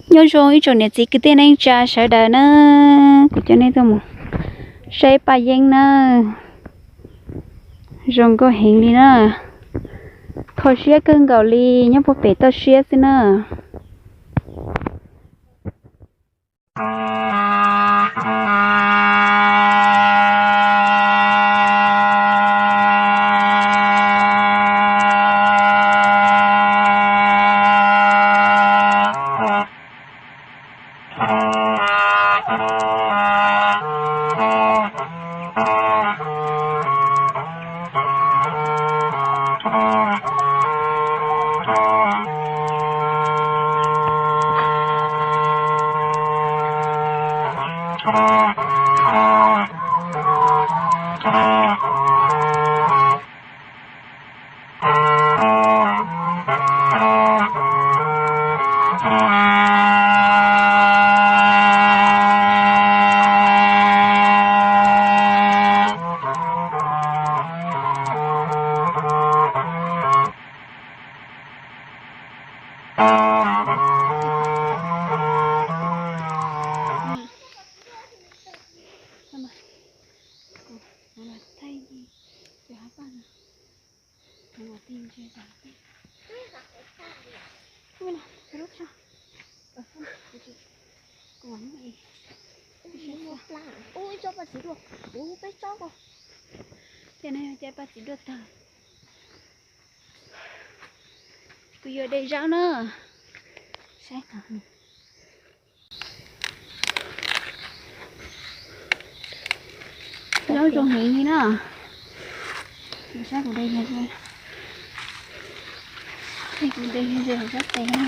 Nyob zoo ib tsoom niam txiv kwv tij neej tsa sawv daws na, kuv coj nej tuaj mus saib paj yeeb na, zoo nkauj heev li na, kho siab kawg nkaus li, nyob puag pem toj siab xwb na. Ua ib co paj txiv duaj, ua peb tsob ko. Ces no yog cov paj txiv duaj tag. Kuv yuav de zaub na. Saib, zaub zoo heev li na. Saib kuv de, kuv de zaub tes na.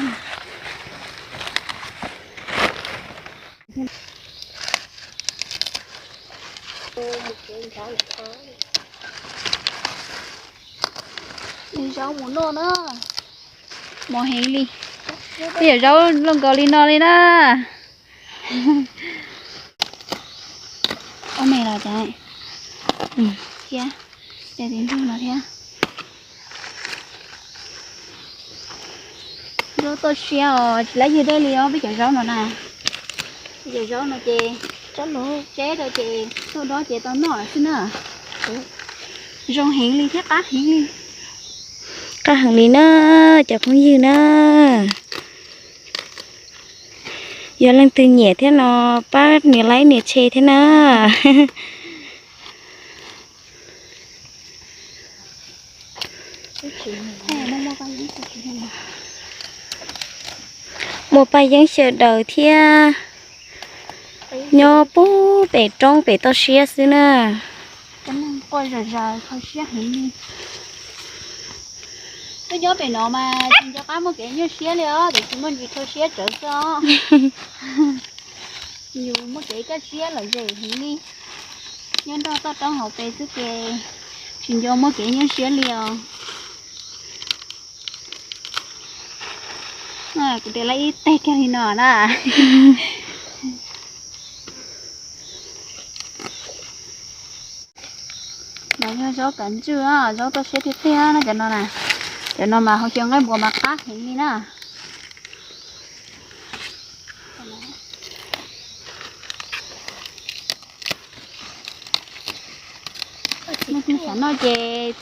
Zaub mus noj na, mos heev li. Peb yam zaub luaj nkaus li no li na. Ob me los cas thiab, de tus nrog no thiab. Zaub toj siab os, tsis laib yig dej li os peb cov zaub no na. Peb cov zaub no ces tseb rau ces tuaj dob ces tau noj lawm xwb na. Zoo heev li thiab qab heev li. Qab heev li na, cov phooj ywg na. Yog leej twg nyiam thiab no pab nias like nias share thiab na. Muaj paj yeeb xyaw daws thiab, nyob puag pem roob pem toj siab xwb na. Quaj zom zaws kho siab heev li. Twb nyob pem no mas tsis nco qab muaj kev nyuaj siab li os, tiam sis muaj ntsis kho siab tsawv xwb os. Yus muaj kev kaj siab lom zem heev li. Nyob nrog toj roob hauv pes xwb ces tsis nco muaj kev nyuaj siab li os. Kuv de lawm ib teg kiag li no na. No yog zaub kav ntswj, zaub toj siab tiag tiag no, cov no na. Cov no mas hauv xyaw nqaij npua mas qab heev li na. Nej xav noj ces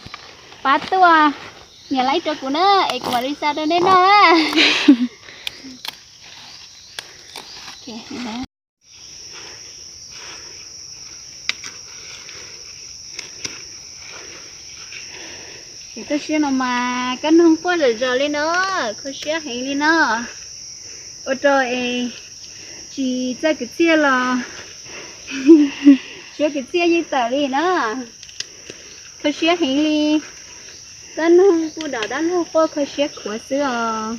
pab tuaj nias like rau kuv na, es kuv mam li xa rau nej noj na. Cov toj siab no mas kab noog quaj zom zaws li no, kho siab heev li no. Ua rau es tsis txawj kwv txhiaj los siab kwv txhiaj yeej tawm li na. Kho siab heev li. Kab noog kuj dom dab laug quaj kho siab khuav xwb os.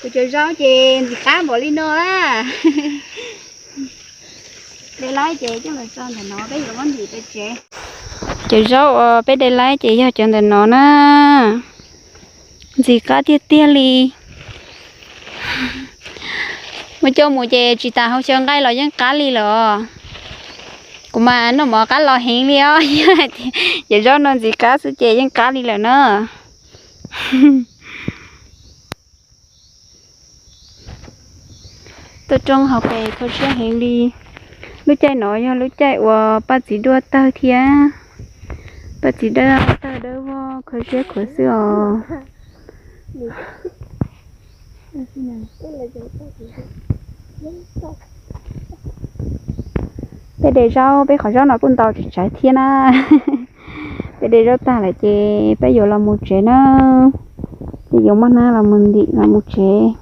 Kuv cov zaub ces ntxim qab npaum li no na. De laib ces coj los tso ntawm no peb yuav muab ntim pem tsev. Cov zaub uas peb de laib ces yog cov ntawm no na. Ntxim qab tiag tiag li. Muab coj mus ces tsis tas hauv xyaw nqaij los yeej qab li lawm os. Kuv mas noj mov qab los heev li os. Cov zaub no ntxim qab xwb ces yeej qab li lawm na. Toj roob hauv pes kho siab heev li. Lub caij no yog lub caij uas paj txiv duaj tawg thiab. Paj txiv duaj tawg dawb vog kho siab khuav xwb os. Peb de zaub, peb qhov zaub no kuj ntau tsis tsawg thiab na. Peb de zaub tag lawm ces peb yuav los mus tsev na. Ces yuav muab hnab los mus ntim los mus tsev.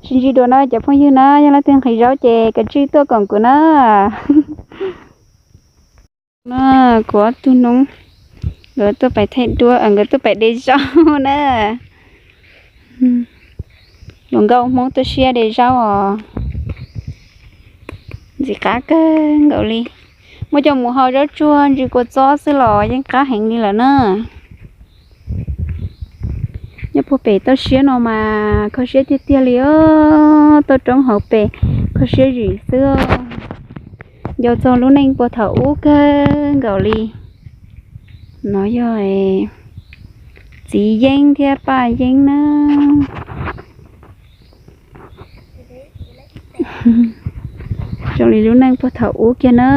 Sib ntsib dua na cov phooj ywg na, yog leej twg nqhis zaub ces kav tsij tuaj koom kuv na. Na, kuv ob tug noob, nkawd tuaj pais thaij duab, nkawd tuaj pais de zaub na. Luag nkauj Hmoob tuaj siab de zaub os. Ntxim qab kawg nkaus li. Muab coj mus hau zaub tsuag ntsis kua txob xwb los yeej qab heev li lawm na. Nyob puag pem toj siab no mas kho siab tiag tiag li os, toj roob hauv pes kho siab zim xwb. Nco txog lub neej puag thaum ub kawg nkaus li. No yog txiv yeeb thiab paj yeeb na. Zoo li lub neej puag thaum ub kiag na.